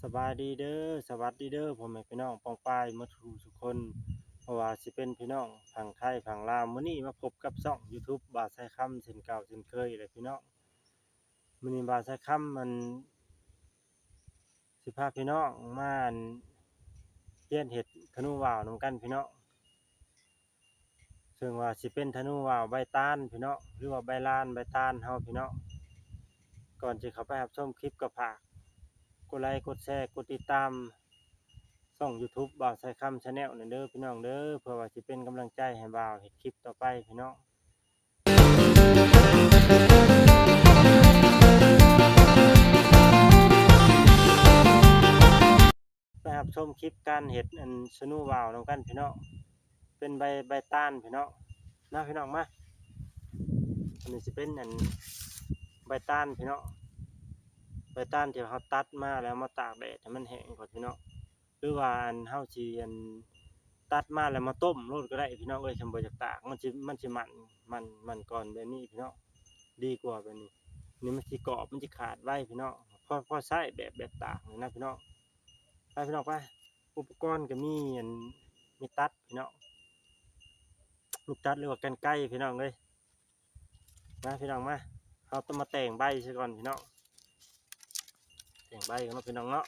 ສະບາຍດີເດີ ສະຫວັດດີເດີ ພໍ່ແມ່ພີ່ນ້ອງປ້ອງປາຍໝົດທຸກໆຄົນ ບໍ່ວ່າຊິເປັນພີ່ນ້ອງຝັ່ງໄທຝັ່ງລາວ. ມື້ນີ້ມາພົບກັບຊ່ອງຢູທູບບ່າວໄຊຄຳເຊັ່ນເກົ່າເຊັ່ນເຄີຍແຫຼະພີ່ນ້ອງ. ມື້ນີ້ບ່າວໄຊຄຳ ອັນ ຊິພາພີ່ນ້ອງມາ ອັນ ຮຽນເຮັດທະນູວ່າວນຳກັນພີ່ນ້ອງ. ເຊິ່ງວ່າຊິເປັນທະນູວ່າວໃບຕານພີ່ນ້ອງ ຫຼືວ່າໃບລານໃບຕານເຮົາພີ່ນ້ອງ. ກ່ອນຊິເຂົ້າໄປຮັບຊົມຄລິບ ກໍຝາກກົດໄລ ກົດແຊ ກົດຕິດຕາມຊ່ອງຢູທູບບ່າວໄຊຄຳແຊນແນວແດ່ເດີພີ່ນ້ອງເດີ ເພື່ອວ່າຊິເປັນກຳລັງໃຈໃຫ້ບ່າວເຮັດຄລິບຕໍ່ໄປພີ່ນ້ອງ. ໄປຮັບຊົມຄລິບການເຮັດ ອັນ ທະນູວ່າວນຳກັນພີ່ນ້ອງ ເປັນໃບ ໃບຕານພີ່ນ້ອງ ມາພີ່ນ້ອງມາ. ອັນນີ້ຊິເປັນ ອັນ ໃບຕານພີ່ນ້ອງ ໃບຕານທີ່ເຮົາຕັດມາແລ້ວມາຕາກແດດໃຫ້ມັນແຫ້ງກ່ອນພີ່ນ້ອງ ຫຼືວ່າ ອັນ ເຮົາຊິ ອັນ ຕັດມາແລ້ວມາຕົ້ມໂລດກໍໄດ້ພີ່ນ້ອງເອີຍ. ຄັນບໍ່ຢາກຕາກ ມັນຊິ ມັນຊິມັນ ມັນ ມັນກ່ອນແບບນີ້ພີ່ນ້ອງ ດີກວ່າແບບນີ້. ນີ້ມັນຊິກອບ ມັນຊິຂາດໄວພີ່ນ້ອງ ພໍ ພໍໃຊ້ແບບ ແບບຕາກນີ້ນະພີ່ນ້ອງ. ໄປພີ່ນ້ອງໄປ ອຸປະກອນກໍມີ ອັນ ມີຕັດພີ່ນ້ອງ ມີຕັດ ຫຼືວ່າກັນໄກພີ່ນ້ອງເອີຍ. ມາພີ່ນ້ອງມາ ເຮົາຕ້ອງມາແຕ່ງໃບຊະກ່ອນພີ່ນ້ອງ ແຕ່ງໃບກ່ອນເນາະພີ່ນ້ອງເນາະ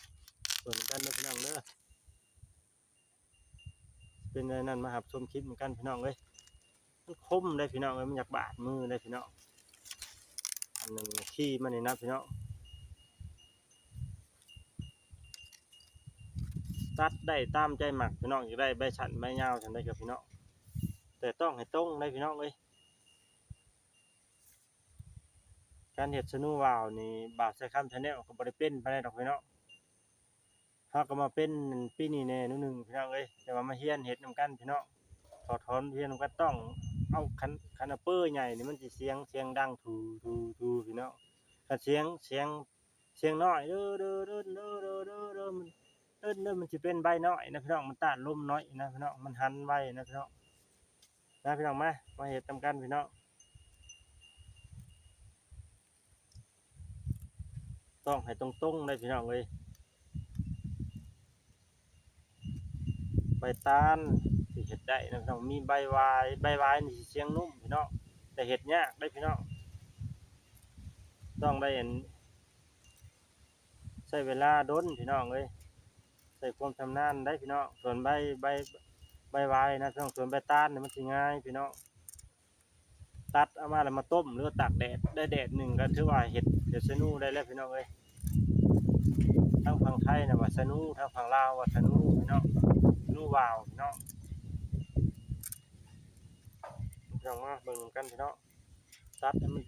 ເບິ່ງນຳກັນເດີພີ່ນ້ອງເດີ. ເປັນແນວນັ້ນ ມາຮັບຊົມຄລິບນຳກັນພີ່ນ້ອງເອີຍ. ມັນຄົມເດ້ພີ່ນ້ອງເອີຍ ມັນຢາກບາດມືເດ້ພີ່ນ້ອງ. ອັນນັ້ນ ຄີ້ມັນນີ້ນະພີ່ນ້ອງ ຕັດໄດ້ຕາມໃຈມັກພີ່ນ້ອງ ຢາກໄດ້ໃບສັ້ນໃບຍາວຈັ່ງໃດກໍພີ່ນ້ອງ ແຕ່ຕ້ອງໃຫ້ຕົງເດ້ພີ່ນ້ອງເອີຍ. ການເຮັດທະນູວ່າວນີ້ ບ່າວໄຊຄຳແຊນແນວກໍບໍ່ໄດ້ເປັນປານໃດດອກພີ່ນ້ອງ. ເຮົາກໍມາເປັນປີນີ້ແດ່ໜ້ອຍໜຶ່ງພີ່ນ້ອງເອີຍ ແຕ່ວ່າມາຮຽນເຮັດນຳກັນພີ່ນ້ອງ. ຖອດຖອນຮຽນນຳກັນ ຕ້ອງເອົາ ຄັນ ຄັນເອົາເປີໃຫຍ່ນີ້ ມັນຊິສຽງ ສຽງດັງຖູ ຖູ ຖູພີ່ນ້ອງ. ຄັນສຽງ ສຽງ ສຽງນ້ອຍ ເດີ ເດີ ເດີ ມັນ ເດີ ເດີ ມັນຊິເປັນໃບນ້ອຍນະພີ່ນ້ອງ ມັນຕ້ານລົມໜ້ອຍນະພີ່ນ້ອງ ມັນຫັນໄວນະພີ່ນ້ອງ. ມາພີ່ນ້ອງມາ ມາເຮັດນຳກັນພີ່ນ້ອງ. ຕ້ອງໃຫ້ຕົງໆເດ້ພີ່ນ້ອງເອີຍ. ໃບຕານທີ່ເຮັດໄດ້ນະພີ່ນ້ອງ ມີໃບຫວາຍ ໃບຫວາຍນີ້ຊິສຽງນຸ້ມພີ່ນ້ອງ ແຕ່ເຮັດຍາກເດ້ພີ່ນ້ອງ. ຕ້ອງໄດ້ ອັນ ໃຊ້ເວລາດົນພີ່ນ້ອງເອີຍ ໃຊ້ຄວາມຊຳນານໄດ້ພີ່ນ້ອງ. ສ່ວນໃບ ໃບ ໃບຫວາຍນະພີ່ນ້ອງ ສ່ວນໃບຕານນີ້ມັນຊິງ່າຍພີ່ນ້ອງ. ຕັດເອົາມາແລ້ວມາຕົ້ມ ຫຼືວ່າຕາກແດດ ໄດ້ແດດໜຶ່ງກໍຖືວ່າເຮັດ ເຮັດທະນູໄດ້ແລ້ວພີ່ນ້ອງເອີຍ. ທາງຝັ່ງໄທນະວ່າທະນູ ທາງຝັ່ງລາວວ່າທະນູພີ່ນ້ອງ ທະນູວ່າວພີ່ນ້ອງ. ພີ່ນ້ອງມາເບິ່ງນຳກັນພີ່ນ້ອງ ຕັດໃຫ້ມັນ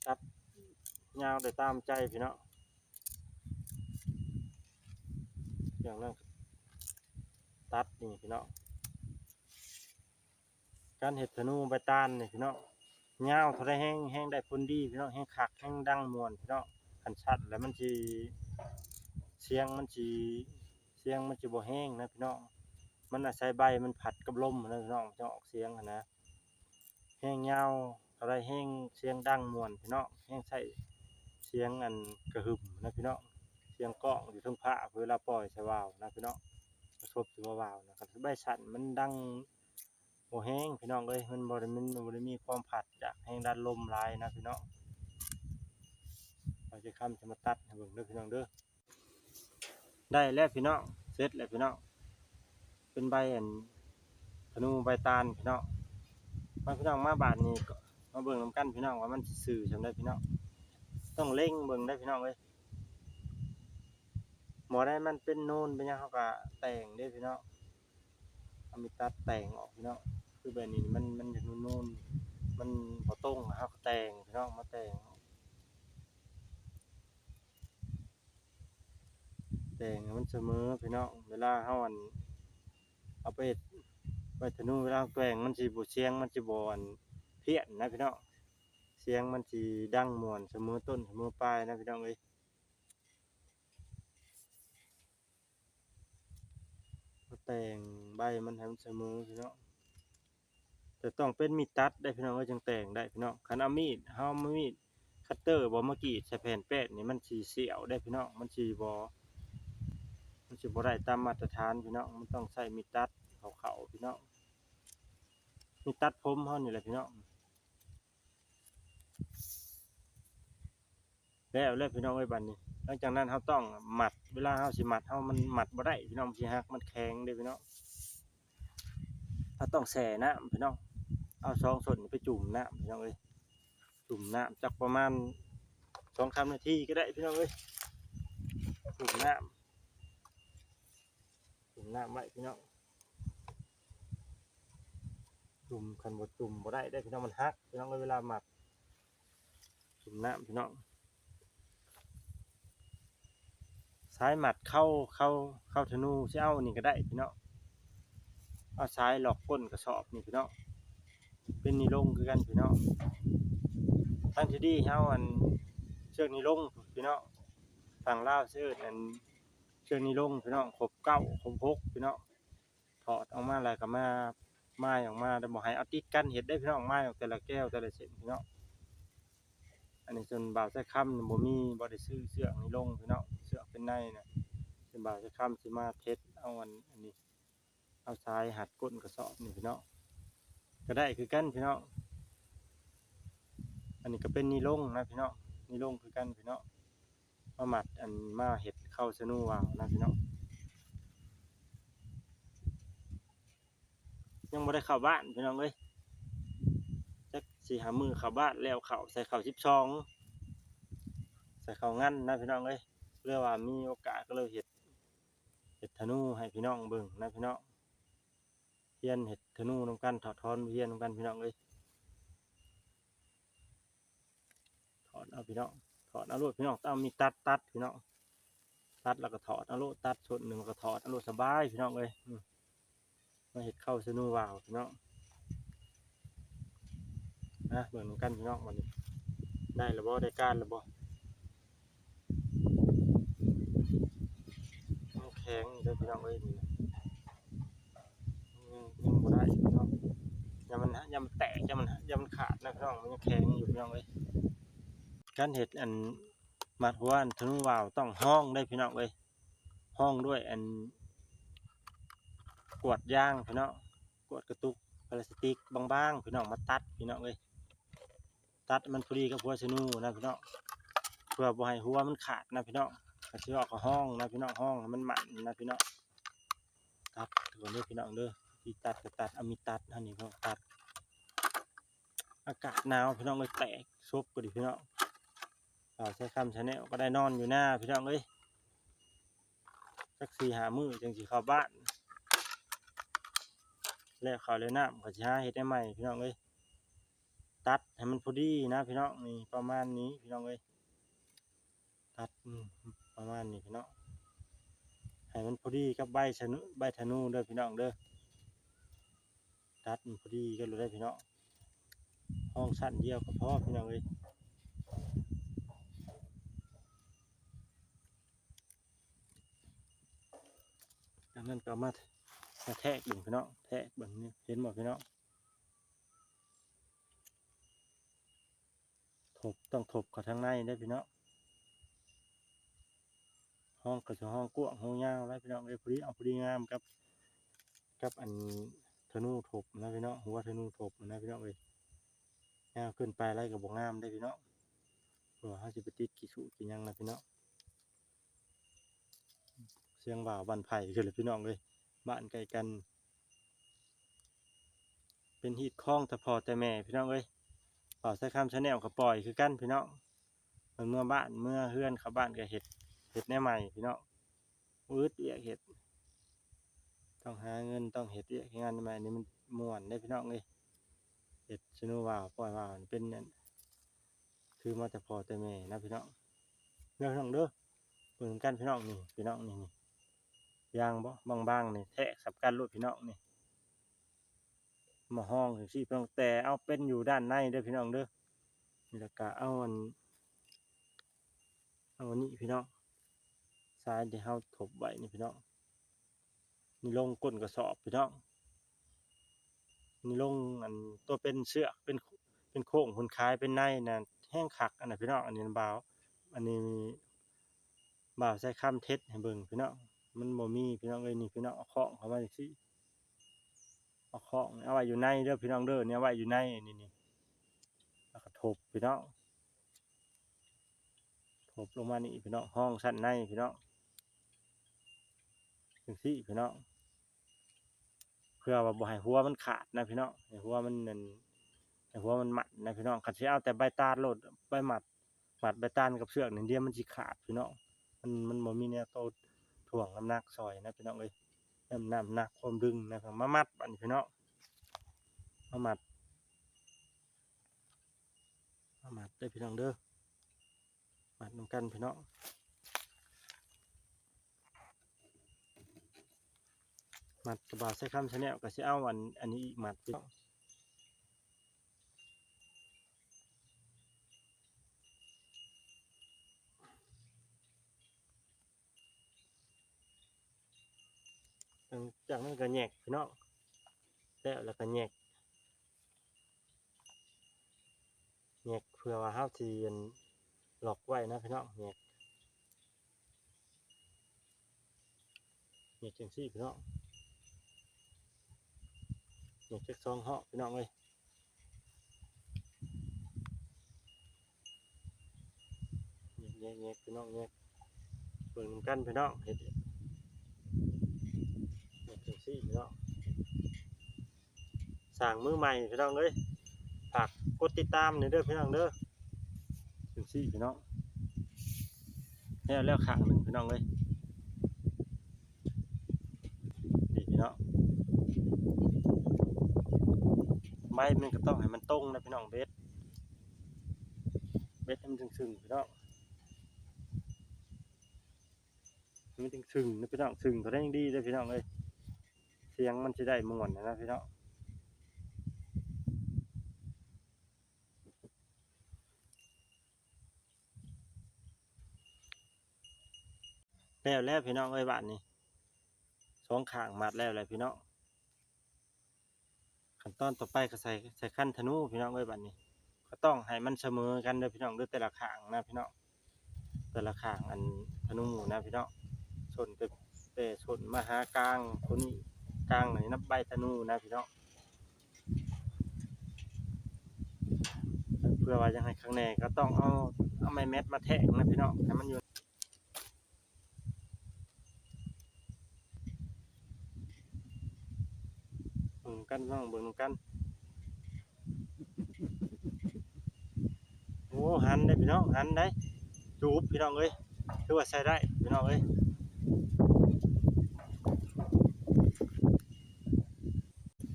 ຕັດຍາວໄດ້ຕາມໃຈພີ່ນ້ອງ. ຢ່າງນັ້ນ ຕັດນີ້ພີ່ນ້ອງ. ການເຮັດທະນູໃບຕານນີ້ພີ່ນ້ອງ ຍາວເທົ່າໃດແຮງ ແຮງໄດ້ຜົນດີພີ່ນ້ອງ ແຮງຄັກ ແຮງດັງມ່ວນພີ່ນ້ອງ. ຄັນສັ້ນແລ້ວມັນຊິ ສຽງມັນຊິ ສຽງມັນຊິບໍ່ແຮງນະພີ່ນ້ອງ. ມັນອາໄສໃບມັນພັດກັບລົມນະພີ່ນ້ອງ ມັນຈະອອກສຽງຫັ້ນນະ. ແຮງຍາວເທົ່າໃດແຮງສຽງດັງມ່ວນພີ່ນ້ອງ ແຮງໃຊ້ສຽງອັນກະຫຶ່ມນະພີ່ນ້ອງ. ສຽງກ້ອງຢູ່ເທິງຟ້າເວລາປ່ອຍໃສ່ວ່າວນະພີ່ນ້ອງ ກະທົບໃສ່ວ່າວນະ. ຄັນໃບສັ້ນມັນດັງ ບໍ່ແຮງພີ່ນ້ອງເອີຍ ມັນບໍ່ໄດ້ ມັນບໍ່ໄດ້ມີຄວາມພັດຈາກແຮງດັນລົມຫຼາຍນະພີ່ນ້ອງ. ບ່າວໄຊຄຳຈະມາຕັດໃຫ້ເບິ່ງເດີພີ່ນ້ອງເດີ. ໄດ້ແລ້ວພີ່ນ້ອງ ເສັດແລ້ວພີ່ນ້ອງ ເປັນໃບອັນທະນູໃບຕານພີ່ນ້ອງ. ມາພີ່ນ້ອງມາ ບາດນີ້ກໍມາເບິ່ງນຳກັນພີ່ນ້ອງວ່າມັນຊິຊື່ສ່ຳໃດພີ່ນ້ອງ. ຕ້ອງເລັງເບິ່ງໄດ໋ພີ່ນ້ອງເອີຍ. ບໍ່ໄດ້ມັນເປັນໂນນເປັນຫຍັງ ເຮົາກໍແຕ່ງເດ້ພີ່ນ້ອງ. ເຮົາມີຕັດແຕ່ງອອກພີ່ນ້ອງ ຄືແບບນີ້ມັນ ມັນຢາກນູນໆ ມັນບໍ່ຕົງ ເຮົາກໍແຕ່ງພີ່ນ້ອງ ມາແຕ່ງ ແຕ່ງໃຫ້ມັນສະເໝີພີ່ນ້ອງ. ເວລາເຮົາ ອັນ ເອົາໄປເຮັດ ໄປທະນູ ເວລາເຮົາແຕ່ງມັນຊິບໍ່ ສຽງມັນຊິບໍ່ ອັນ ພຽນນະພີ່ນ້ອງ. ສຽງມັນຊິດັງມ່ວນສະເໝີຕົ້ນສະເໝີປາຍນະພີ່ນ້ອງເອີຍ. ມາແຕ່ງໃບມັນໃຫ້ມັນສະເໝີພີ່ນ້ອງ. ຈະຕ້ອງເປັນມີດຕັດເດ້ພີ່ນ້ອງເອີຍ ຈຶ່ງແຕ່ງໄດ້ພີ່ນ້ອງ. ຄັນເອົາມີດ ເຮົາເອົາມີດຄັດເຕີບໍ່ມາກຣີດໃສ່ແຜ່ນແປ້ນນີ້ ມັນຊິສ່ຽວເດ້ພີ່ນ້ອງ ມັນຊິບໍ່ ມັນຊິບໍ່ໄດ້ຕາມມາດຕະຖານພີ່ນ້ອງ. ມັນຕ້ອງໃຊ້ມີດຕັດເຂົ້າໆ ພີ່ນ້ອງ ມີດຕັດຜົມເຮົານີ້ແຫຼະພີ່ນ້ອງ. ແລ້ວ ແລ້ວພີ່ນ້ອງເອີຍ ບາດນີ້ ຫຼັງຈາກນັ້ນເຮົາຕ້ອງມັດ ເວລາເຮົາຊິມັດ ເຮົາ ມັນມັດບໍ່ໄດ້ພີ່ນ້ອງ ມັນຊິຫັກ ມັນແຂງເດ້ພີ່ນ້ອງ. ເຮົາຕ້ອງແຊ່ນ້ຳພີ່ນ້ອງ ເອົາສອງສົ້ນນີ້ໄປຈຸ່ມນ້ຳພີ່ນ້ອງເອີຍ ຈຸ່ມນ້ຳຈັກປະມານສອງສາມນາທີກໍໄດ້ພີ່ນ້ອງເອີຍ ຈຸ່ມນ້ຳ ຈຸ່ມນ້ຳໄວ້ພີ່ນ້ອງ ຈຸ່ມ ຄັນບໍ່ຈຸ່ມບໍ່ໄດ້ເດ້ພີ່ນ້ອງ ມັນຫັກພີ່ນ້ອງເອີຍ ເວລາມັດ ຈຸ່ມນ້ຳພີ່ນ້ອງ. ສາຍມັດເຂົ້າ ເຂົ້າ ເຂົ້າທະນູຊິເອົານີ້ກໍໄດ້ພີ່ນ້ອງ ເອົາສາຍລັອກກົ້ນກະສອບນີ້ພີ່ນ້ອງ ເປັນນີລົງຄືກັນພີ່ນ້ອງ. ທາງທີ່ດີເຮົາ ອັນ ເຊືອກນີລົງພີ່ນ້ອງ ຝັ່ງລາວເອີ້ນ ອັນ ເຊືອກນີລົງພີ່ນ້ອງ ຄົບເກົ້າ ຄົບຫົກພີ່ນ້ອງ. ຖອດອອກມາແລ້ວກໍມາໝ່າຍອອກມາ ແຕ່ບໍ່ໃຫ້ເອົາຕິດກັນເຮັດເດ້ພີ່ນ້ອງ ໝ່າຍອອກແຕ່ລະແກ້ວແຕ່ລະເສັ້ນພີ່ນ້ອງ. ອັນນີ້ສ່ວນບ່າວໄຊຄຳນີ້ບໍ່ມີ ບໍ່ໄດ້ຊື້ເຊືອກນີ້ລົງພີ່ນ້ອງ ເຊືອກເປັນໃນນະ ສ່ວນບ່າວໄຊຄຳຊິມາເຮັດເອົາ ອັນ ອັນນີ້ ເອົາສາຍຮັດກົ້ນກະສອບນີ້ພີ່ນ້ອງ ກໍໄດ້ຄືກັນພີ່ນ້ອງ. ອັນນີ້ກໍເປັນນີລົງນະພີ່ນ້ອງ ນີລົງຄືກັນພີ່ນ້ອງ. ມາມັດ ອັນ ມາເຮັດເຂົ້າສະນູວາວນະພີ່ນ້ອງ. ຍັງບໍ່ໄດ້ເຂົ້າບ້ານພີ່ນ້ອງເອີຍ ຈັກສີ່ຫ້າມື້ເຂົ້າບ້ານ ແລ້ວເຂົ້າ ໃສ່ເຂົ້າສິບສອງ ໃສ່ເຂົ້າງັນນະພີ່ນ້ອງເອີຍ. ເລີຍວ່າມີໂອກາດກໍເລີຍເຮັດ ເຮັດທະນູໃຫ້ພີ່ນ້ອງເບິ່ງນະພີ່ນ້ອງ. ຮຽນເຮັດທະນູນຳກັນ ຖອດຖອນຮຽນນຳກັນພີ່ນ້ອງເອີຍ. ຖອດເອົາພີ່ນ້ອງ ຖອດເອົາໂລດພີ່ນ້ອງ ເອົາມີດຕັດ ຕັດພີ່ນ້ອງ ຕັດແລ້ວກໍຖອດເອົາໂລດ ຕັດສົ້ນໜຶ່ງແລ້ວກໍຖອດເອົາໂລດ ສະບາຍພີ່ນ້ອງເອີຍ. ອືມ ມາເຮັດເຂົ້າສະນູວາວພີ່ນ້ອງ. ມາເບິ່ງນຳກັນພີ່ນ້ອງ ບາດນີ້ ໄດ້ແລ້ວບໍ່ ໄດ້ການແລ້ວບໍ່? ມັນແຂງຢູ່ເດີພີ່ນ້ອງເອີຍ ນີ້ນະ ຍັງ ຍັງບໍ່ໄດ້ພີ່ນ້ອງ ຢ້ານມັນ ຢ້ານມັນແຕກ ຢ້ານມັນ ຢ້ານມັນຂາດນະພີ່ນ້ອງ ມັນຍັງແຂງຢູ່ພີ່ນ້ອງເອີຍ. ການເຮັດ ອັນ ມັດຫົວທະນູວາວຕ້ອງຮອງເດ້ພີ່ນ້ອງເອີຍ ຮອງດ້ວຍ ອັນ ກວດຢາງພີ່ນ້ອງ ກວດກະຕຸກພລາສຕິກບາງໆ ພີ່ນ້ອງ ມາຕັດພີ່ນ້ອງເອີຍ. ຕັດໃຫ້ມັນພໍດີກັບຫົວທະນູນະພີ່ນ້ອງ ເພື່ອບໍ່ໃຫ້ຫົວມັນຂາດນະພີ່ນ້ອງ. ກໍຊິເວົ້າກໍຮອງນະພີ່ນ້ອງ ຮອງໃຫ້ມັນໝັ້ນນະພີ່ນ້ອງ. ຕັດກ່ອນເດີພີ່ນ້ອງເດີ ວິທີຕັດກໍຕັດ ເອົາມີດຕັດເຮົານີ້ພີ່ນ້ອງ ຕັດ. ອາກາດໜາວພີ່ນ້ອງເອີຍ ແຕກສົບກໍດີພີ່ນ້ອງ. ບ່າວໄຊຄຳ Channel ກໍໄດ້ນອນຢູ່ນາພີ່ນ້ອງເອີຍ ຈັກສີ່ຫ້າມື້ຈຶ່ງຊິເຂົ້າບ້ານ ແລ້ວເຂົ້າແລ້ວນ້ຳກໍຊິຫາເຮັດແນວໃໝ່ພີ່ນ້ອງເອີຍ. ຕັດໃຫ້ມັນພໍດີນະພີ່ນ້ອງ ນີ້ປະມານນີ້ພີ່ນ້ອງເອີຍ ຕັດ ອືມ ປະມານນີ້ພີ່ນ້ອງ ໃຫ້ມັນພໍດີກັບໃບທະນູ ໃບທະນູເດີພີ່ນ້ອງເດີ. ຕັດມັນພໍດີກັນໂລດເດີພີ່ນ້ອງ ຮອງຊັ້ນດຽວກໍພໍພີ່ນ້ອງເອີຍ. ຈາກນັ້ນກໍເອົາມາ ມາແທກເບິ່ງພີ່ນ້ອງ ແທກເບິ່ງນີ້ ເຫັນບໍ່ພີ່ນ້ອງ? ທົບ ຕ້ອງທົບເຂົ້າທາງໃນເດ້ພີ່ນ້ອງ. ຮອງກໍຊິຮອງກວ້າງຮອງຍາວແຫຼະພີ່ນ້ອງເອີຍ ພໍດີ ເອົາພໍດີງາມກັບ ກັບອັນທະນູທົບນະພີ່ນ້ອງ ຫົວທະນູທົບນະພີ່ນ້ອງເອີຍ. ຍາວເກີນໄປຫຼາຍກໍບໍ່ງາມເດ້ພີ່ນ້ອງ ເພາະວ່າເຮົາຊິໄປຕິດຂີ້ສູຂີ້ຫຍັງນະພີ່ນ້ອງ. ສຽງຫວ້າວບັ້ນໄຟຂຶ້ນແລ້ວພີ່ນ້ອງເອີຍ ບ້ານໃກ້ກັນ. ເປັນຮີດຄອງແຕ່ພໍ່ແຕ່ແມ່ພີ່ນ້ອງເອີຍ. ບ່າວໄຊຄຳ Channel ກໍປ່ອຍຄືກັນພີ່ນ້ອງ ມັນເມືອບ້ານເມືອເຮືອນ ເຂົ້າບ້ານກໍເຮັດ ເຮັດແນວໃໝ່ພີ່ນ້ອງ. ອຶດວຽກເຮັດ ຕ້ອງຫາເງິນ ຕ້ອງເຮັດວຽກເຮັດງານໃໝ່ ນີ້ມັນມ່ວນເດ້ພີ່ນ້ອງເອີຍ. ເຮັດສະນູວາວ ປ່ອຍວາວ ເປັນອັນ ຖືມາແຕ່ພໍ່ແຕ່ແມ່ນະພີ່ນ້ອງ ເດີພີ່ນ້ອງເດີ. ເບິ່ງນຳກັນພີ່ນ້ອງ ນີ້ພີ່ນ້ອງ ນີ້ ນີ້ ຢາງບໍ່ ບາງໆ ນີ້ແທກສັບກັນໂລດພີ່ນ້ອງ ນີ້ ມາຮອງຈັ່ງຊີ້ພີ່ນ້ອງ ແຕ່ເອົາເປັນຢູ່ດ້ານໃນເດີພີ່ນ້ອງເດີ. ແລ້ວກະເອົາອັນ ເອົາອັນນີ້ພີ່ນ້ອງ ຊາຍທີ່ເຮົາທົບໄວ້ນີ້ພີ່ນ້ອງ ນີ້ລົງກົ້ນກະສອບພີ່ນ້ອງ. ນີ້ ລົງອັນຕົວເປັນເຊືອກ ເປັນ ເປັນໂຄ້ງພຸ້ນ ຂາຍເປັນໃນນະ ແຮງຄັກອັນນະພີ່ນ້ອງ. ອັນນີ້ບ່າວ ອັນນີ້ບ່າວໃຊ້ຄຳເທັດໃຫ້ເບິ່ງພີ່ນ້ອງ ມັນບໍ່ມີພີ່ນ້ອງເອີຍ. ນີ້ພີ່ນ້ອງ ເອົາຄ້ອງເຂົ້າມາຈັ່ງຊີ້ ເອົາຄ້ອງເອົາໄວ້ຢູ່ໃນເດີພີ່ນ້ອງເດີ ນີ້ເອົາໄວ້ຢູ່ໃນ ນີ້ ນີ້ ແລ້ວກໍທົບພີ່ນ້ອງ ທົບລົງມານີ້ພີ່ນ້ອງ ຮອງຊັ້ນໃນພີ່ນ້ອງ ຈັ່ງຊີ້ພີ່ນ້ອງ ເພື່ອວ່າບໍ່ໃຫ້ຫົວມັນຂາດນະພີ່ນ້ອງ ໃຫ້ຫົວມັນນັ້ນ ໃຫ້ຫົວມັນໝັ້ນນະພີ່ນ້ອງ. ຄັນຊິເອົາແຕ່ໃບຕານໂລດ ໃບໝັດ ມັດໃບຕານກັບເຊືອກນີ້ ດຽວມັນຊິຂາດພີ່ນ້ອງ ມັນ ມັນບໍ່ມີແນວໂຕຖ່ວງນ້ຳໜັກຊ່ອຍນະພີ່ນ້ອງເອີຍ ນ້ຳ ນ້ຳໜັກຄວາມດຶງນະ. ມາມັດບາດນີ້ພີ່ນ້ອງ ມາມັດ ມາມັດເດີພີ່ນ້ອງເດີ ມັດນຳກັນພີ່ນ້ອງ ມັດກະບ່າວໃຊ້ຄຳ Channel ກໍຊິເອົາອັນ ອັນນີ້ອີກມັດພີ່ນ້ອງ. ຫຼັງຈາກນັ້ນກໍແຫຍກພີ່ນ້ອງ ແລ້ວ ແລ້ວກໍແຫຍກ ແຫຍກເພື່ອວ່າເຮົາຊິອັນລັອກໄວ້ນະພີ່ນ້ອງ ແຫຍກ ແຫຍກຈັ່ງຊີ້ພີ່ນ້ອງ ແຫຍກຈັກສອງຮອບພີ່ນ້ອງເອີຍ. ແຫຍກໆໆ ພີ່ນ້ອງ ແຫຍກ ເບິ່ງນຳກັນພີ່ນ້ອງ ເຮັດ ເຮັດຈັ່ງຊີ້ພີ່ນ້ອງ ສ້າງມືໃໝ່ພີ່ນ້ອງເອີຍ ຝາກກົດຕິດຕາມແດ່ເດີພີ່ນ້ອງເດີ ຈັ່ງຊີ້ພີ່ນ້ອງ ແລ້ວ ແລ້ວຂ້າງໜຶ່ງພີ່ນ້ອງເອີຍ. ນີ້ພີ່ນ້ອງ ໄມ້ມັນກໍຕ້ອງໃຫ້ມັນຕົງນະພີ່ນ້ອງ ເບັດ ເບັດໃຫ້ມັນຊຶ້ງໆ ພີ່ນ້ອງ ໃຫ້ມັນຊຶ້ງໆ ນະພີ່ນ້ອງ ຊຶ້ງເທົ່າໃດຍິ່ງດີເດີພີ່ນ້ອງເອີຍ ສຽງມັນຊິໄດ້ມ່ວນນະພີ່ນ້ອງ. ແລ້ວແລ້ວພີ່ນ້ອງເອີຍ ບາດນີ້ສອງຂ້າງມັດແລ້ວແຫຼະພີ່ນ້ອງ. ຂັ້ນຕອນຕໍ່ໄປກໍໃສ່ ໃສ່ຄັນທະນູພີ່ນ້ອງເອີຍ ບາດນີ້ກໍຕ້ອງໃຫ້ມັນສະເໝີກັນເດີພີ່ນ້ອງເດີ ແຕ່ລະຂ້າງນະພີ່ນ້ອງ ແຕ່ລະຂ້າງອັນທະນູນະພີ່ນ້ອງ ສົ້ນແຕ່ ແຕ່ສົ້ນມາຫາກາງໂຕນີ້ ກາງນີ້ນຳໃບທະນູນະພີ່ນ້ອງ. ເພື່ອວ່າຢາກໃຫ້ຄັກແນ່ກໍຕ້ອງເອົາ ເອົາໄມ້ແມັດມາແທກນະພີ່ນ້ອງ ໃຫ້ມັນຢູ່ ເບິ່ງນຳກັນພີ່ນ້ອງ ເບິ່ງນຳກັນ. ໂອ້ ຫັນເດ້ພີ່ນ້ອງ ຫັນໄດ໋ ຈູບພີ່ນ້ອງເອີຍ ຖືວ່າໃຊ້ໄດ້ພີ່ນ້ອງເອີຍ.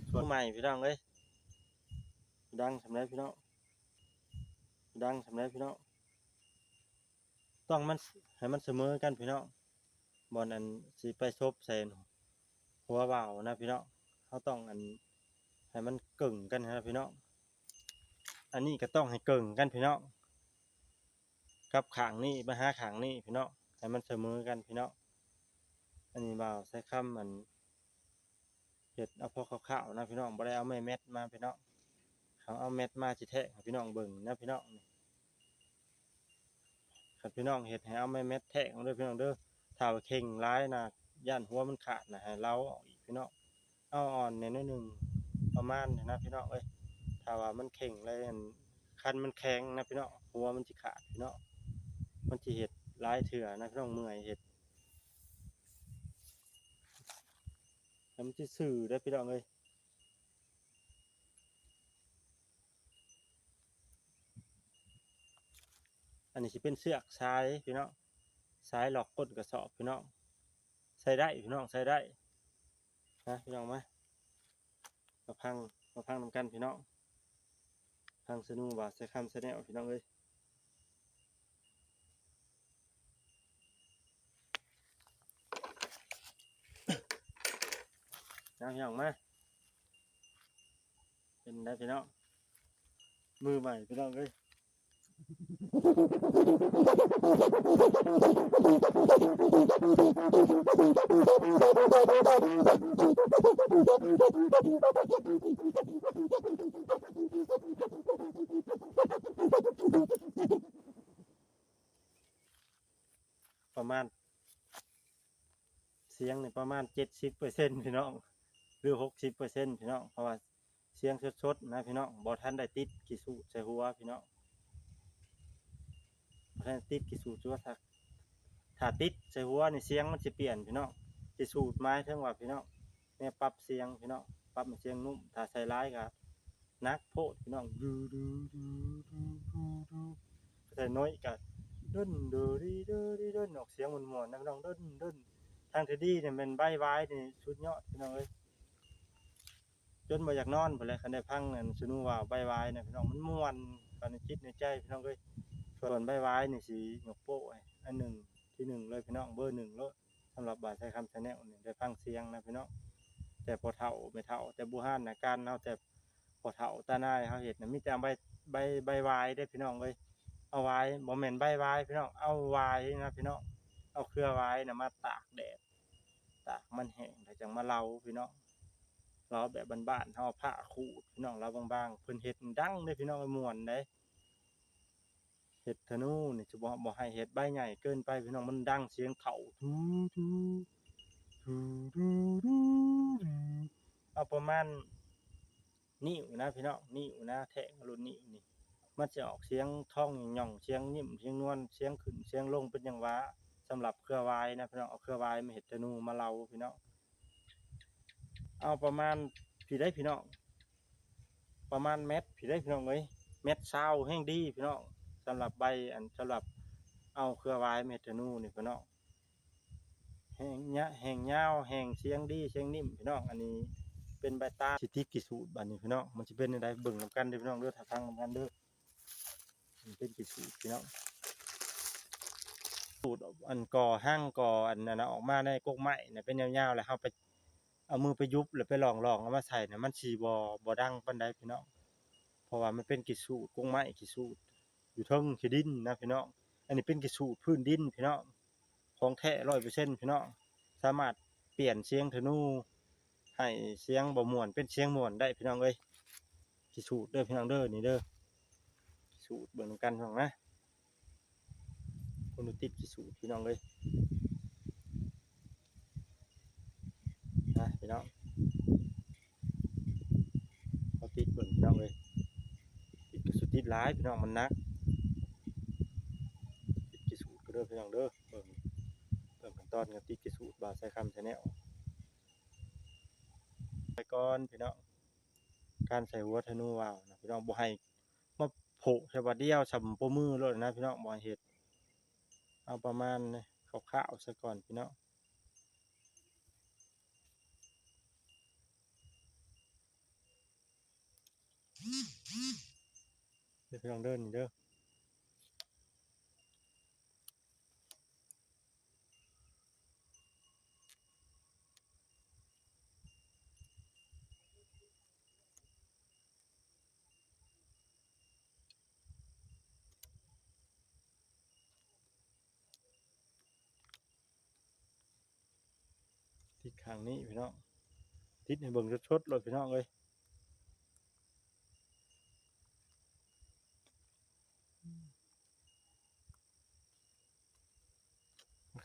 ສ່ວນໃໝ່ພີ່ນ້ອງເອີຍ ດັງສ່ຳໃດພີ່ນ້ອງ ດັງສ່ຳໃດພີ່ນ້ອງ. ຕ້ອງມັນ ໃຫ້ມັນສະເໝີກັນພີ່ນ້ອງ ບ່ອນອັນຊິໄປສົບໃສ່ຫົວວາວນະພີ່ນ້ອງ ເຮົາຕ້ອງອັນ ໃຫ້ມັນເກິ່ງກັນນະພີ່ນ້ອງ. ອັນນີ້ກໍຕ້ອງໃຫ້ເກິ່ງກັນພີ່ນ້ອງ ກັບຂ້າງນີ້ມາຫາຂ້າງນີ້ພີ່ນ້ອງ ໃຫ້ມັນສະເໝີກັນພີ່ນ້ອງ. ອັນນີ້ບ່າວໃຊ້ຄຳອັນ ເຮັດເອົາພໍຄ່າວໆນະພີ່ນ້ອງ ບໍ່ໄດ້ເອົາໄມ້ແມັດມາພີ່ນ້ອງ ຄັນເອົາແມັດມາຊິແທກໃຫ້ພີ່ນ້ອງເບິ່ງນະພີ່ນ້ອງ. ຄັນພີ່ນ້ອງເຮັດໃຫ້ເອົາໄມ້ແມັດແທກເອົາເດີພີ່ນ້ອງເດີ ຖ້າວ່າເຄັ່ງຫຼາຍນະ ຢ້ານຫົວມັນຂາດນະ ໃຫ້ເລົາອອກອີກພີ່ນ້ອງ ເອົາອ່ອນແດ່ໜ້ອຍໜຶ່ງ ປະມານນີ້ນະພີ່ນ້ອງເອີຍ. ຖ້າວ່າມັນເຄັ່ງຫຼາຍ ຄັນມັນແຂງນະພີ່ນ້ອງ ຫົວມັນຊິຂາດພີ່ນ້ອງ ມັນຊິເຮັດຫຼາຍເທື່ອນະພີ່ນ້ອງ ເມື່ອຍເຮັດ ແລ້ວມັນຊິຊື່ເດີພີ່ນ້ອງເອີຍ. ອັນນີ້ຊິເປັນເຊືອກຊາຍພີ່ນ້ອງ ຊາຍລັອກກົ້ນກະສອບພີ່ນ້ອງ ໃຊ້ໄດ້ພີ່ນ້ອງ ໃຊ້ໄດ້ນະພີ່ນ້ອງ. ມາ ມາຟັງ ມາຟັງນຳກັນພີ່ນ້ອງ ຟັງຊະນູ ບ່າວໃຊ້ຄຳ Channel ພີ່ນ້ອງເອີຍ. ເອົາພີ່ນ້ອງມາ ເປັນໄດ໋ພີ່ນ້ອງ ມືໃໝ່ພີ່ນ້ອງເອີຍ. ປະມານ ສຽງນີ້ປະມານເຈັດສິບເປີເຊັນພີ່ນ້ອງ ຫຼື ຫົກສິບເປີເຊັນພີ່ນ້ອງ ເພາະວ່າສຽງສົດໆນະພີ່ນ້ອງ ບໍ່ທັນໄດ້ຕິດຂີ້ສູດໃສ່ຫົວພີ່ນ້ອງ ບໍ່ທັນໄດ້ຕິດຂີ້ສູດໃສ່ຫົວ ຖ້າ ຖ້າຕິດໃສ່ຫົວນີ້ສຽງມັນຊິປ່ຽນພີ່ນ້ອງ ຂີ້ສູດໝາຍເຖິງວ່າພີ່ນ້ອງ ແນວປັບສຽງພີ່ນ້ອງ ປັບໃຫ້ສຽງນຸ້ມ ຖ້າໃສ່ຫຼາຍກະໜັກໂພດພີ່ນ້ອງ ດືໆ ໃສ່ໜ້ອຍກະ ດົນ ເດີ ດີ ເດີ ດີ ດົນ ອອກສຽງມ່ວນໆນະພີ່ນ້ອງ ດົນ ດົນ ທາງທີ່ດີນີ້ແມ່ນໃບຫວາຍນີ້ສຸດຍອດພີ່ນ້ອງເອີຍ ຈົນບໍ່ຢາກນອນພຸ້ນແຫຼະ ຄັນໄດ້ຟັງອັນສະໜູວ່າວໃບຫວາຍນະພີ່ນ້ອງ ມັນມ່ວນ ປານໃນຈິດໃນໃຈພີ່ນ້ອງເອີຍ ສ່ວນໃບຫວາຍນີ້ຊິຍົກໂປ້ໃຫ້ອັນໜຶ່ງ ທີໜຶ່ງເລີຍພີ່ນ້ອງ ເບີໜຶ່ງໂລດ ສຳລັບບ່າວໄຊຄຳແຊນແນວນີ້ ໄດ້ຟັງສຽງນະພີ່ນ້ອງ ແຕ່ພໍ່ເຖົ້າແມ່ເຖົ້າ ແຕ່ບູຮານນະການເຮົາ ແຕ່ພໍ່ເຖົ້າຕານາຍເຮົາເຮັດນະ ມີແຕ່ເອົາໃບ ໃບ ໃບຫວາຍເດ້ພີ່ນ້ອງເອີຍ ເອົາຫວາຍ ບໍ່ແມ່ນໃບຫວາຍພີ່ນ້ອງ ເອົາຫວາຍນະພີ່ນ້ອງ ເອົາເຄືອຫວາຍນະມາຕາກແດດ ຕາກມັນແຫ້ງ ແລ້ວຈັ່ງມາເລົາພີ່ນ້ອງ ເລົາແບບບ້ານໆເຮົາ ເອົາຜ້າຂູດພີ່ນ້ອງ ເລົາບາງໆ ເພິ່ນເຮັດດັງເດ້ພີ່ນ້ອງ ມ່ວນເດ້ ເຮັດທະນູນີ້ຈະບໍ່ ບໍ່ໃຫ້ເຮັດໃບໃຫຍ່ເກີນໄປພີ່ນ້ອງ ມັນດັງສຽງເຂົ້າ ທູ ທູ ທູ ທູ ທູ ເອົາປະມານນິ້ວນະພີ່ນ້ອງ ນິ້ວນະ ແທ້ງລຸ້ນນິ້ວນີ້ ມັນຈະອອກສຽງທ້ອງຫຍ້ອງ ສຽງຍິ້ມ ສຽງນວນ ສຽງຂຶ້ນ ສຽງລົງ ເປັນຫຍັງຫວາ ສຳລັບເຄືອຫວາຍນະພີ່ນ້ອງ ເອົາເຄືອຫວາຍມາເຮັດທະນູມາເລົາພີ່ນ້ອງ ເອົາປະມານພີ້ໄດ໋ພີ່ນ້ອງ ປະມານແມັດພີ້ໄດ໋ພີ່ນ້ອງເອີຍ ແມັດຊາວແຮ່ງດີພີ່ນ້ອງ ສຳລັບໃບ ອັນ ສຳລັບເອົາເຄືອຫວາຍມາເຮັດທະນູນີ້ພີ່ນ້ອງ ແຮ່ງຍະ ແຮ່ງຍາວ ແຮ່ງສຽງດີ ສຽງນິ້ມພີ່ນ້ອງ ອັນນີ້ເປັນໃບຕານ ຊິຕິດຂີ້ສູດບາດນີ້ພີ່ນ້ອງ ມັນຊິເປັນແນວໃດ ເບິ່ງນຳກັນເດີພີ່ນ້ອງເດີ ຖ້າຟັງນຳກັນເດີ ມັນເປັນຂີ້ສູດພີ່ນ້ອງ ສູດອັນກໍ່ຮັງ ກໍ່ອັນນັ້ນນະ ອອກມາໃນກົກໄມ້ນະ ເປັນຍາວໆ ແລ້ວເຮົາໄປ ເອົາມືໄປຫຍຸບ ແລ້ວໄປລອງໆ ເອົາມາໃສ່ນະ ມັນຊິບໍ່ ບໍ່ດັງປານໃດພີ່ນ້ອງ ເພາະວ່າມັນເປັນຂີ້ສູດກົກໄມ້ ຂີ້ສູດຢູ່ເທິງຂີ້ດິນນະພີ່ນ້ອງ ອັນນີ້ເປັນຂີ້ສູດພື້ນດິນພີ່ນ້ອງ ຂອງແທ້ຮ້ອຍເປີເຊັນພີ່ນ້ອງ ສາມາດປ່ຽນສຽງທະນູໃຫ້ສຽງບໍ່ມ່ວນເປັນສຽງມ່ວນໄດ້ພີ່ນ້ອງເອີຍ ຂີ້ສູດເດີພີ່ນ້ອງເດີ ນີ້ເດີ ຂີ້ສູດເບິ່ງນຳກັນພີ່ນ້ອງນະ ຄົນບໍ່ຕິດຂີ້ສູດພີ່ນ້ອງເອີຍ ນະພີ່ນ້ອງ ເຮົາຕິດເບິ່ງພີ່ນ້ອງເອີຍ ຕິດກະສຸດ ຕິດຫຼາຍພີ່ນ້ອງ ມັນໜັກ ຕິດຂີ້ສູດກໍເດີພີ່ນ້ອງເດີ ເບິ່ງ ເບິ່ງຂັ້ນຕອນການຕິດຂີ້ສູດ ບ່າວໄຊຄຳແຊນແນວ ໄປກ່ອນພີ່ນ້ອງ ການໃສ່ຫົວທະນູວ່າວນະພີ່ນ້ອງ ບໍ່ໃຫ້ມາໂພະໃສ່ບາດດຽວ ສ່ຳໂປ້ມືໂລດນະພີ່ນ້ອງ ບໍ່ໃຫ້ເຮັດ ເອົາປະມານນີ້ ຄາວໆ ຊະກ່ອນພີ່ນ້ອງ ເດີພີ່ນ້ອງເດີ ນີ້ເດີ ຕິດຂ້າງນີ້ພີ່ນ້ອງ ຕິດໃຫ້ເບິ່ງສົດໆ ໂລດພີ່ນ້ອງເອີຍ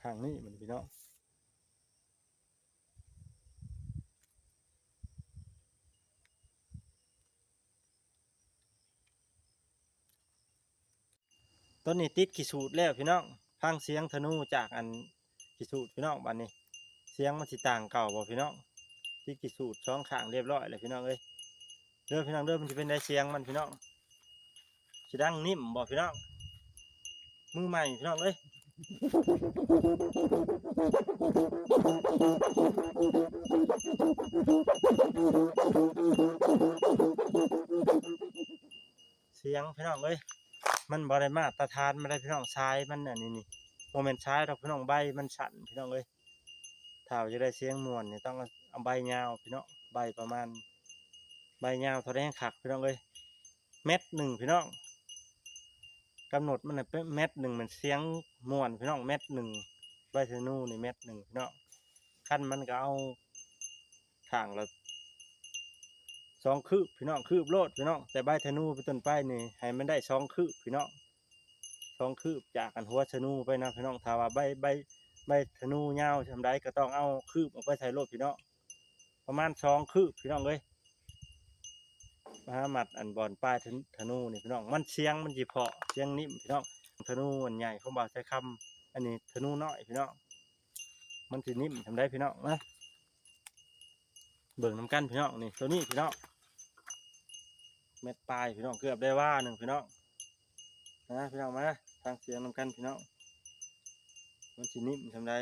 ຂ້າງນີ້ມັນພີ່ນ້ອງ ຕອນນີ້ຕິດຂີ້ສູດແລ້ວພີ່ນ້ອງ ຟັງສຽງທະນູຈາກອັນຂີ້ສູດພີ່ນ້ອງ ບາດນີ້ສຽງມັນຊິຕ່າງເກົ່າບໍ່ພີ່ນ້ອງ ຕິດຂີ້ສູດສອງຂ້າງຮຽບຮ້ອຍແລ້ວພີ່ນ້ອງເອີຍ ເດີພີ່ນ້ອງເດີ ມັນຊິເປັນໃດສຽງມັນພີ່ນ້ອງ ຊິດັງນິ້ມບໍ່ພີ່ນ້ອງ ມືໃໝ່ພີ່ນ້ອງເອີຍ ສຽງພີ່ນ້ອງເອີຍ ມັນບໍ່ໄດ້ມາດຕະຖານ ມັນໄດ້ພີ່ນ້ອງ ສາຍມັນອັນນີ້ນີ້ ບໍ່ແມ່ນສາຍດອກພີ່ນ້ອງ ໃບມັນສັ້ນພີ່ນ້ອງເອີຍ ຖ້າວ່າຢາກໄດ້ສຽງມ່ວນນີ້ຕ້ອງເອົາໃບຍາວພີ່ນ້ອງ ໃບປະມານ ໃບຍາວເທົ່າໃດແຮ່ງຄັກພີ່ນ້ອງເອີຍ ແມັດໜຶ່ງພີ່ນ້ອງ ກຳນົດມັນນະ ແມັດໜຶ່ງແມ່ນສຽງມ່ວນພີ່ນ້ອງ ແມັດໜຶ່ງ ໃບທະນູນີ້ແມັດໜຶ່ງພີ່ນ້ອງ ຄັນມັນກໍເອົາຂ້າງລະສອງຄືບພີ່ນ້ອງ ຄືບໂລດພີ່ນ້ອງ ແຕ່ໃບທະນູເປັນຕົ້ນໄປນີ້ໃຫ້ມັນໄດ້ສອງຄືບພີ່ນ້ອງ ສອງຄືບຈາກອັນຫົວທະນູໄປນະພີ່ນ້ອງ ຖ້າວ່າໃບ ໃບ ໃບທະນູຍາວສ່ຳໃດກໍຕ້ອງເອົາຄືບອອກໄປໃສ່ໂລດພີ່ນ້ອງ ປະມານສອງຄືບພີ່ນ້ອງເອີຍ ມາຫາມັດອັນບ່ອນປາຍທະ ທະນູນີ້ພີ່ນ້ອງ ມັນສຽງມັນຊິເພາະ ສຽງນິ້ມພີ່ນ້ອງ ທະນູອັນໃຫຍ່ຂອງບ່າວໄຊຄຳ ອັນນີ້ທະນູນ້ອຍພີ່ນ້ອງ ມັນຊິນິ້ມສ່ຳໃດພີ່ນ້ອງ ມາເບິ່ງນຳກັນພີ່ນ້ອງ ນີ້ ໂຕນີ້ພີ່ນ້ອງ ແມັດປາຍພີ່ນ້ອງ ເກືອບໄດ້ວາໜຶ່ງພີ່ນ້ອງ ມາພີ່ນ້ອງ ມາຟັງສຽງນຳກັນພີ່ນ້ອງ ມັນຊິນິ້ມສ່ຳໃດ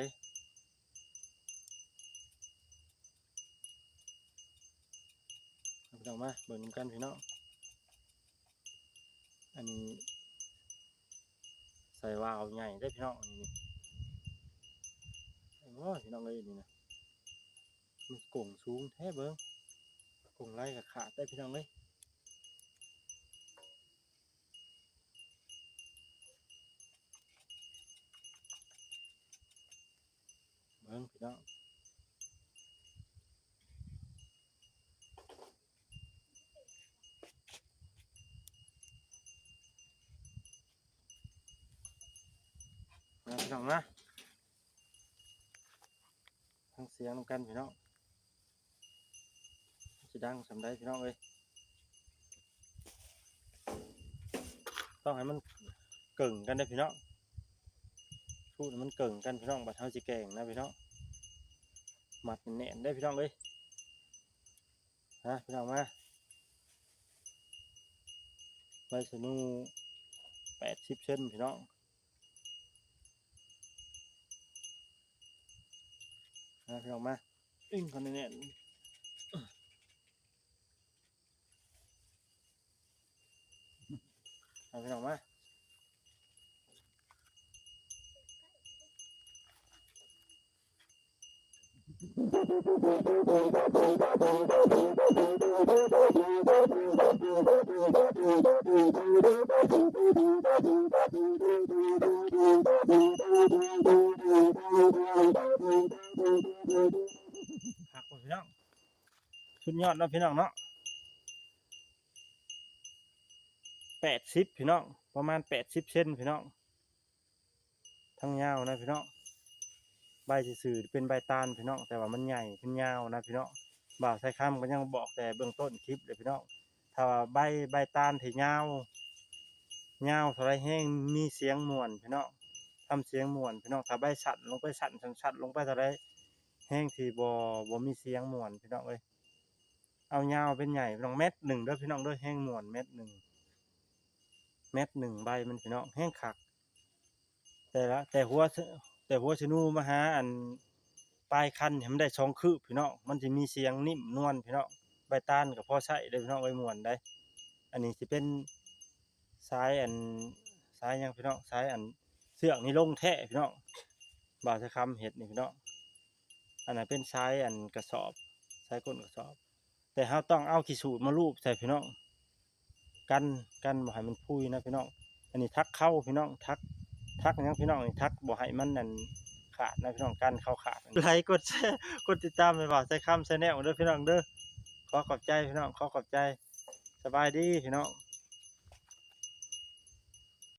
ພີ່ນ້ອງມາເບິ່ງນຳກັນພີ່ນ້ອງ ອັນນີ້ໃສ່ວາວໃຫຍ່ເດ້ພີ່ນ້ອງ ອັນນີ້ນີ້ ໂອ້ຍ ພີ່ນ້ອງເອີຍ ນີ້ນະ ມັນກົງສູງແທ້ເບິ່ງ ກົງໄລ່ກໍຂາດໄດ້ພີ່ນ້ອງເອີຍ. ເບິ່ງພີ່ນ້ອງ ມາພີ່ນ້ອງມາ ຟັງສຽງນຳກັນພີ່ນ້ອງ ຊິດັງສ່ຳໃດພີ່ນ້ອງເອີຍ ຕ້ອງໃຫ້ມັນເກິ່ງກັນເດ້ພີ່ນ້ອງ ສູດໃຫ້ມັນເກິ່ງກັນພີ່ນ້ອງ ບັດເຮົາຊິແກງນະພີ່ນ້ອງ ມັດແໜ້ນໆເດ້ພີ່ນ້ອງເອີຍ ມາພີ່ນ້ອງມາ ໃບສະນູແປດສິບເຊັນພີ່ນ້ອງ ມາພີ່ນ້ອງມາ ອີງເຂົ້າແໜ້ນໆ ມາພີ່ນ້ອງມາ ຄັກບໍ່ພີ່ນ້ອງ ສຸດຍອດເນາະພີ່ນ້ອງເນາະ ແປດສິບພີ່ນ້ອງ ປະມານແປດສິບເຊັນພີ່ນ້ອງ ທັງຍາວນະພີ່ນ້ອງ ໃບຊື່ໆ ເປັນໃບຕານພີ່ນ້ອງ ແຕ່ວ່າມັນໃຫຍ່ ມັນຍາວນະພີ່ນ້ອງ ບ່າວໄຊຄຳກໍຍັງບອກແຕ່ເບື້ອງຕົ້ນຄລິບເລີຍພີ່ນ້ອງ ຖ້າວ່າໃບ ໃບຕານທີ່ຍາວ ຍາວເທົ່າໃດແຮງມີສຽງມ່ວນພີ່ນ້ອງ ທຳສຽງມ່ວນພີ່ນ້ອງ ຖ້າໃບສັ້ນລົງໄປ ສັ້ນ ສັ້ນ ສັ້ນລົງໄປເທົ່າໃດ ແຮງທີ່ບໍ່ ບໍ່ມີສຽງມ່ວນພີ່ນ້ອງເອີຍ ເອົາຍາວເປັນໃຫຍ່ພີ່ນ້ອງ ແມັດໜຶ່ງເດີພີ່ນ້ອງເດີ ແຮງມ່ວນແມັດໜຶ່ງ ແມັດໜຶ່ງໃບມັນພີ່ນ້ອງ ແຮງຄັກ ແຕ່ລະ ແຕ່ຫົວ ແຕ່ຫົວສະນູມາຫາອັນປາຍຄັນໃຫ້ມັນໄດ້ສອງຄືບພີ່ນ້ອງ ມັນຊິມີສຽງນິ້ມນວນພີ່ນ້ອງ ໃບຕານກໍພໍໃຊ້ເດ້ພີ່ນ້ອງເອີຍ ມ່ວນໄດ໋ ອັນນີ້ຊິເປັນສາຍອັນ ສາຍຫຍັງພີ່ນ້ອງ ສາຍອັນເຊືອກນີ້ລົງແທ້ພີ່ນ້ອງ ບ່າວໄຊຄຳເຮັດນີ້ພີ່ນ້ອງ ອັນນັ້ນເປັນສາຍອັນກະສອບ ສາຍກົ້ນກະສອບ ແຕ່ເຮົາຕ້ອງເອົາຂີ້ສູດມາລູບໃສ່ພີ່ນ້ອງ ກັນ ກັນບໍ່ໃຫ້ມັນພຸ່ຍນະພີ່ນ້ອງ ອັນນີ້ຖັກເຄົ້າພີ່ນ້ອງ ຖັກ ຖັກຫຍັງພີ່ນ້ອງ ນີ້ຖັກບໍ່ໃຫ້ມັນອັນຂາດນະພີ່ນ້ອງ ກັນເຄົ້າຂາດ ໄລກົດແຊ ກົດຕິດຕາມໃຫ້ບ່າວໄຊຄຳ Channel ເດີພີ່ນ້ອງເດີ ຂໍຂອບໃຈພີ່ນ້ອງ ຂໍຂອບໃຈ ສະບາຍດີພີ່ນ້ອງ.